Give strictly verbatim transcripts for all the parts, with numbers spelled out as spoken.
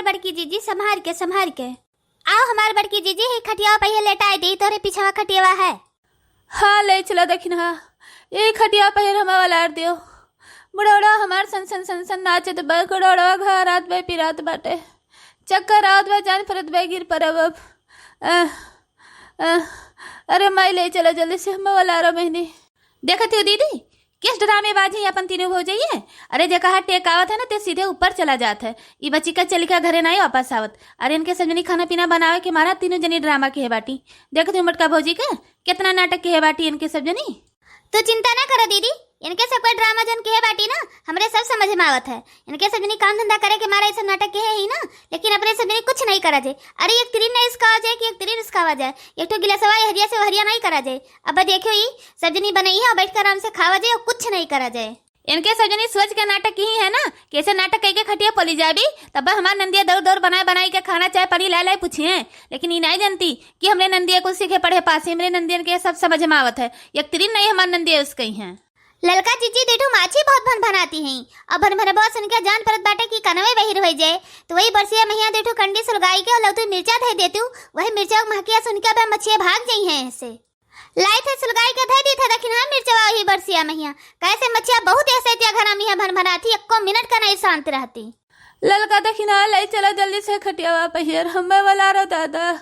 बड़की जीजी, संभार के, संभार के। आओ हमार बड़की जीजी, ही खटिया पहिए लेटाई दी, तोरे पिछवा खटियावा है। हाँ, ले चला दखिनहा, यही खटिया पहिर हमा वालार दियो। बुढ़ौड़ा हमार सन सन सन सन नाचत बा, बुढ़ौड़ा घर रात बे पिरात बाटे। चक्कर आवत बा, जान फरत बे, गिर परब अब। अह, अह, अरे माई, ले चला जल्दी से हमा वालारो बहिनी। देखत हो दीदी, किस ड्रामेबाज है अपन तीनों भौजइये? अरे, जे कहा टेक आवत है ना, ते सीधे ऊपर चला जात है। ई बच्ची का चलिका घरे नाई वापस आवत। अरे, इनके सब जनी खाना पीना बनावे के मारा तीनों जनी ड्रामा के है बाटी। देखत हो मोटका भौजी के, कितना नाटक के है बाटी इनके सब जनी। तू चिंता ना करो दीदी, इनके सबका ड्रामा जौन के है बाटी ना, हमरे सब समझ में आवत है। इनके सब जनी काम धंधा करे के मारा ये सब नाटक के है ही ना, लेकिन अपने सब जनी कुछ नहीं करा जाए। अरे, एक तिरिन नहीं उसकावा जाए कि एक तिरिन उसकावा जाए। एक ठो गिलासवा ये हरिया से हरिया नहीं करा जाए। अब देखियो, ई सब जनी बनई है और बैठ के आराम से खावा जाए और कुछ नहीं करा जाए। इनके सब जनी सोच के नाटक की ही है ना, कैसे नाटक कई के खटिया पली जाबी, तब हमार नंदिया दौड़ दौड़ बनाए बनाई के खाना चाय पानी लाए लाए पूछी हैं। लेकिन ई नहीं जानती कि हमरे नंदिया कुल सीखे पढ़े पास ही, हमरे नंदियन के सब समझ में आवत है। एक तिरिन नहीं हमार नंदिया उसकई हैं। ललका जीजी दुठू माछी बहुत भन भनाती हैं, अब भन भन बहुत सुन के जान परत बाटे कि कनवे बहिर होई जाए, तो वही बरसिया महिया दुठू कंडी सुलगाई के और लौतू मिर्चा धई देतू, वही मिर्चा महकिया सुन के अब मछिया भाग जाई हैं ऐसे। लाई थे सुलगाई के धई दी थे दखिनहा मिर्चवा वही बरसिया महिया, कैसे मछिया बहुत ऐसे त्या घरा मिया भन भनाती, एक्को मिनट का नहीं शांत रहती। ललका दखिनहा ले चला जल्दी से खटियावा पहियर, हमें वाला रो दादा।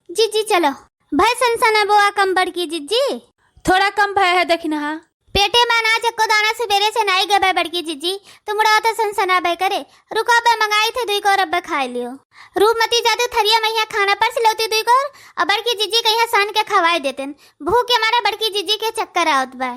जीजी चलो, भय सनसना बोआ कम बड़की जीजी। थोड़ा कम भय है दखिनहा। पेटे में अनाज एको दाना सुबेरे से नाई गबे बड़की जीजी, तो मुड़ा तो सनसना बे करे। रुका बे मंगाई थे दुई कोर अब्बे खाए लियो। रूपमती जादू थरिया महिया खाना परस लौती दुई कोर, और बड़की जीजी कहिया सान के खवाए देतेन। भूख के मारे बड़की जीजी के चक्कर आवत बा।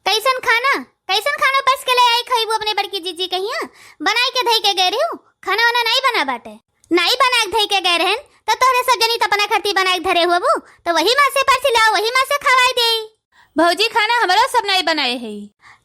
कैसन खाना, कैसन खाना परस के ले आई खइबू अपने बड़की जीजी कहिया? बनाई के धई के गए रहू, खाना वाना नहीं बना बाटे। नाई बनाए के धई के गए रहन, तो तोहरे सब जनी त अपना खरती बनाए के धरे हुअबू, तो वही माँ से परसी लाओ, वही माँ से खवाई देई। भौजी, खाना हमरो सब नाई बनाए है।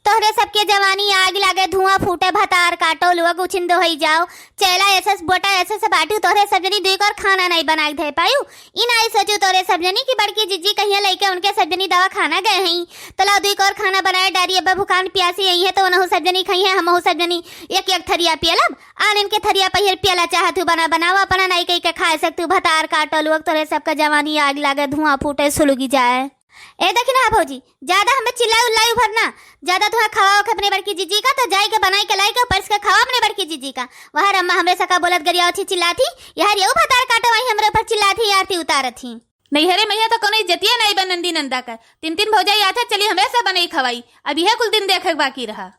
तोहरे सबके जवानी आग लागे, धुआं फूटे, भतार काटो, लोग उछिंदो होई जाओ, चेला ऐसे से, बोटा ऐसे से बाटू, तोहरे सब जनी दुई कोर खाना नाई बनाए के धई पायू। ई नाई सोचू तोहरे सब जनी कि बड़की जीजी कहिया लइके उनके सब जनी दवाखाना गए हैं, तो लाओ दुई कोर खाना बनाए डारी, अब भुखान प्यासी आई है, तो उनहु सब जनी खई है, हमहु सब जनी एक एक थरिया पियलब। आन इनके थरिया पहिर पियला चाहत हूँ, बना बनावा अपना नाई कई के खाए सकत हूँ। भतार काटो लोग, तोरे सबका जवानी आग लागे, धुआं फूटे, सुलगी जाए। ए देखी ना भौजी, ज्यादा हमें चिल्लाई उल्लाई उभर ना, ज्यादा तुहे खवाओ के अपने बड़की जीजी का, तो जाई के बनाई के लाई के परस के खवाओ अपने बड़की जीजी का। वह रम्मा हमरे सका बोलत गरियावत ही चिल्लात ही, यार येऊ भतार काटो आई हमरे ऊपर चिल्लात ही, आरती उतारत ही। नैहरे मैया तो कोनो इज्जतिया नाई बा नंदी नंदा का। तीन तीन भौजाई आथे चली हमरे से बनई खवाई, अब यह कुल दिन देखे के बाकी रहा।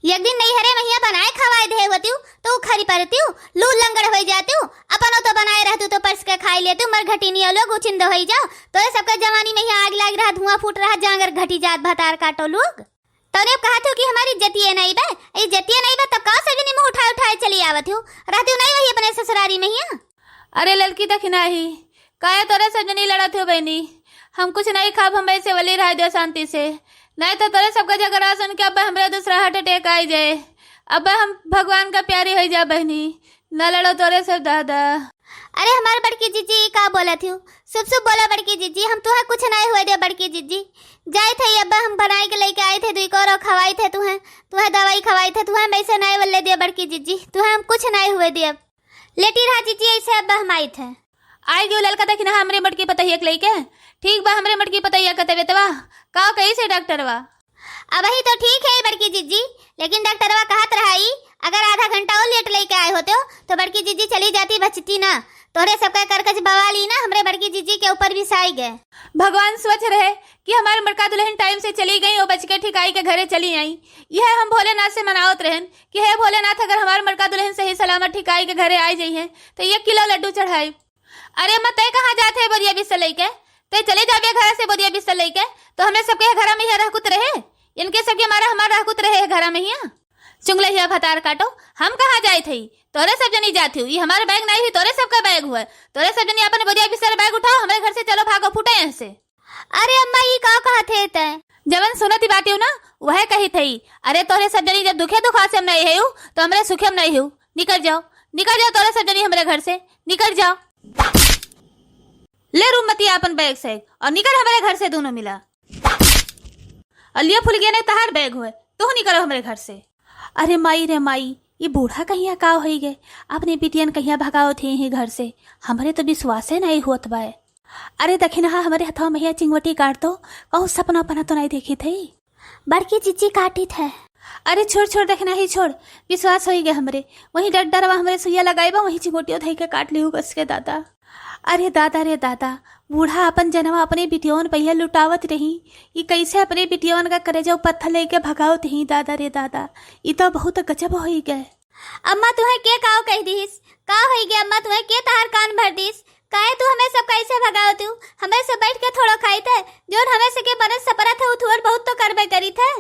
एक दिन नैहरे महिया बनाए खवाए दे होतिउ, तो उ खरी परतिउ, लू लंगड़ होई जातिउ, अपनो तो बनाए रहतू तो परस के खाई लेतू, मर घटिनिया लोग उछिंद होई जाओ, तोरे सबके जवानी महिया आग लाग रहा, धुआं फूट रहा, जांगर घटी जात भतार काटो लोग। तने कहा थो कि हमारी इज्जतिये नहीं बे, इज्जतिये नहीं बे, तब का सजनी मुंह उठाए उठाए चली आवत हो, रहती नहीं वही अपने ससुरारी महिया। अरे ललकी दखिनाही, काहे तोरे सब जनी लड़त हो बहनी? हम कुछ नहीं खाब, हम ऐसे वली रह दो शांति से, नहीं तो तोरे सबका झगड़ा सुन के अब हमरे दूसरा हार्ट अटैक आई जाए। अब हम भगवान का प्यारी हो जा बहनी, ना लड़ो तोरे सब दादा। अरे हमार बड़की जीजी का बोलत हो? शुभ शुभ बोला बड़की जीजी, हम तुहे कुछ नहीं हुए दे बड़की जीजी। जाए थे अब हम बनाए के लेके आए थे दुई कोरो खवाई थे तुहे, तुहे दवाई खवाई थे, तुहे हम ऐसे नहीं बोले दे बड़की जीजी, तुहे हम कुछ नहीं हुए दे। लेटी रहा जीजी, ऐसे अब हम आई थे। आई गयो ललका दखिना हमरे मटकी पतहिया के लइके। ठीक बा, हमरे मटकी पतहिया के तबियतवा का कही से डॉक्टरवा? अबही तो ठीक है बड़की जीजी, लेकिन डॉक्टरवा कहत रहा ई, अगर आधा घंटा और लेट लइके आए होते हो, तो बड़की जीजी चली जाती बचती ना। तोहरे सबका करकच बवाली ना हमरे बड़की जीजी के ऊपर भी साई गए। भगवान स्वच्छ रहे कि हमार मटका दुल्हन टाइम से चली गई और बच के ठीक आई के घरे चली आई। यह हम भोलेनाथ से मनावत रहन कि हे भोलेनाथ, अगर हमार मटका दुल्हन सही सलामत ठीक आई के घरे आई जइहे, तो एक किलो लड्डू चढ़ाई। अरे अम्मा, तय कहाँ जात है बोरिया बिस्तर लइके? तय चले जाबे घर से बोरिया बिस्तर लइके, तो हमरे सबके घर में यह रहकुत रहे, इनके सबके मारा हमार रहकुत रहे है घर में हिया। चुंगले हिया भतार काटो, हम कहाँ जाए थे? तोरे सब जनी जात हो, ये हमारे बैग नहीं हुई, तोरे सबका बैग हुआ। तोरे सब जनी अपन बोरिया बिस्तर बैग उठाओ, हमरे घर से चलो, भागो, फूटो यहाँ से। अरे अम्मा, ई का कहत है तै? जवन सुनत ही बाटियो ना, वह कही थई। अरे तोरे सब जनी जब दुखे दुखा से हम नहीं है, तो हमरे सुखे हम नहीं हो। निकल जाओ, निकल जाओ तोरे सब जनी हमरे घर से, निकल जाओ। ले रूपमती आपन बैग सैग और निकल हमरे घर से दोनों मिला। और लियो फुलगिया ने तहार बैग हुए, तू निकलो हमरे घर से। अरे माई रे माई, ई बूढ़ा कहिया का होई गए, अपने बिटियन कहिया भगावत ही, ही घर से, हमरे तो विश्वासे नहीं होत बाए। अरे दखिनहा, हमरे हथवा महिया चिंगोटी काट दो, कहूँ सपना पना तो नहीं देखी थी। बड़की चिच्ची काटित है। अरे छोड़, छोड़, देखना ही छोड़, विश्वास होई गए हमरे। वहीं डर डरवा हमरे सुइया लगाई बा, वहीं चिंगोटियो धई के काट लिहू कस के दादा। अरे दादा रे दादा, बूढ़ा अपन जनवा अपने बिटियवन पहिया लुटावत रही, ई कैसे अपने बिटियवन का करेजा पत्थर लेके भगावत ही दादा रे दादा, ई तो बहुत गजब होई गए। अम्मा तुहे के काव कह दिहिस? का होई गए अम्मा, तुहे के तहार कान भर दिस? काहे तू हमें सब कैसे भगावत हू? हमें सब बैठ के थोड़ो खाइत है, जोन हमें सके बनत सपरत है, उ थोड़ बहुत तो करबे करीत है।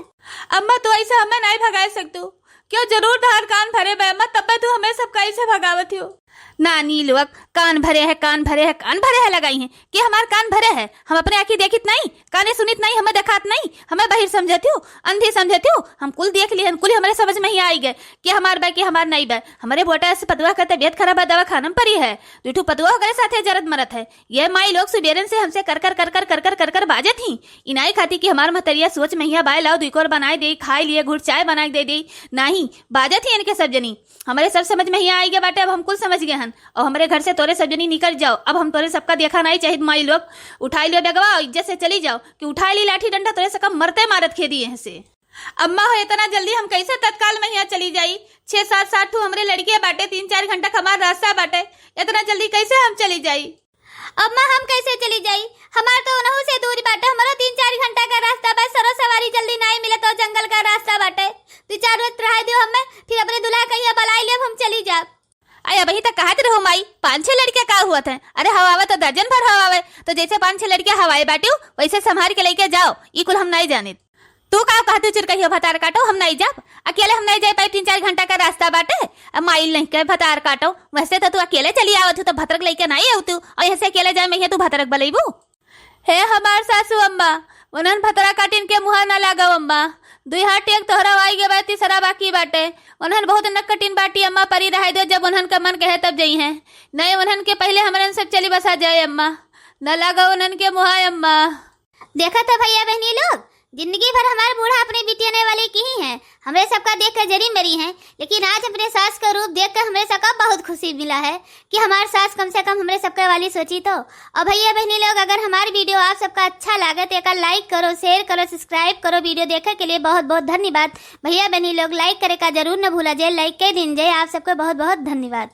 अम्मा तू ऐसे हमें नहीं भगा सकतू, क्यों जरूर धार कान भरे बे अम्मा, तब्बे तू हमें सब कैसे भगावत हो? नानी लोग, कान भरे है, कान भरे है, कान भरे है लगाई हैं कि हमार कान भरे है? हम अपने आँखी देखित नहीं, काने सुनित नहीं, हमें देखात नहीं, हमें बहिर समझत हो, अंधी समझत हो? हम कुल देख लिहन, कुल हमरे समझ में ही आई गए कि हमार बे कि हमार नहीं बे। हमरे बोटा से पतुआ का तबियत खराब है, दवाखाना में पड़ी है, दुठू पतुआ ओकरे साथे जरत मरत है। ये माई लोग सुबेरन से हमसे कर कर कर कर कर कर कर कर बाजत ही, इनाई खाती कि हमार महतरिया सोच महिया बाय लाओ दुई कोर बनाए दे, खाए लिए घुट चाय बनाए दे दे। नाही, बाजत ही इनके सब जनी। हमरे सब समझ महिया आई गए बाटे, अब हम कुल समझ गए हन। और हमरे घर से तोरे सब जनी निकल जाओ, अब हम तोरे सबका देखा नहीं चाहित माई लोग। उठाई लियो बेगवा और इज्जत से चली जाओ कि उठाई ली लाठी डंडा, तोरे सबका मरते मारत खेदी यहाँ से। अम्मा हो, इतना जल्दी हम कैसे तत्काल महिया चली जाई? छह सात सात ठू हमरे लड़कियाँ बाटे, तीन चार घंटा का हमार रास्ता बाटे, इतना जल्दी कैसे हम चली जाई? अम्मा हम कैसे चली जाई? हमार तो उनहू से दूर बाटे, हमारो तीन चार घंटा का रास्ता बा, सरो सवारी जल्दी नाई मिलत और जंगल का रास्ता बाटे। दो चार रोज रहाई दियो हमें, फिर अपने दुल्हा कहिया बलाई लेब, हम चली जाब। अरे अबही तक कहत रहो माई, पाँच छह लड़के का हुआ थे? अरे हवावे तो दर्जन भर हवावे, तो जैसे पाँच छह लड़के हवाए बाटियो वैसे संभाल के लेके जाओ, ई कुल हम नहीं जानित। तू का कहतू चिरकहियो भतार काटो, हम नहीं जाब, अकेले हम नहीं जाए पाए, तीन चार घंटा का रास्ता बाटे। अब माई नहीं के भतार काटो, वैसे तो तू अकेले चली आवत हूँ तो भतरक लेके नहीं आवतू, और यहाँ से अकेले जाए में तू भतरक बलेबू। हे हमार सासू अम्मा, उन्हन भतरा काटिन के मुहा ना लगाओ अम्मा। दुई हाथ टेक तोहरा आई गए बा, तीसरा बाकी बाटे। उन्हन बहुत नकटिन बाटी अम्मा, परी रहाई दो, जब उन्हन का मन कहे तब जई हैं। नहीं उन्हन के पहले हमरन सब चली बसा जाए अम्मा। न लगाओ उन्हन के मुहा अम्मा। देखत है भैया बहनी लोग, जिंदगी भर हमार बूढ़ा अपने बिटियने वाले की ही हैं। हमरे सबका देख के जरी मरी हैं, लेकिन आज अपने सास का रूप देख के हमरे सबका बहुत खुशी मिला है कि हमार सास कम से कम हमरे सबके वाली सोची तो। और भैया बहनी लोग, अगर हमार video आप सबका अच्छा लागे तो एका like करो, share करो, subscribe करो। Video देखे के लिए बहुत बहुत धन्यवाद। भैया बहनी लोग like करे का जरूर न भूला जे, like के दिन जे। आप सबको बहुत बहुत धन्यवाद।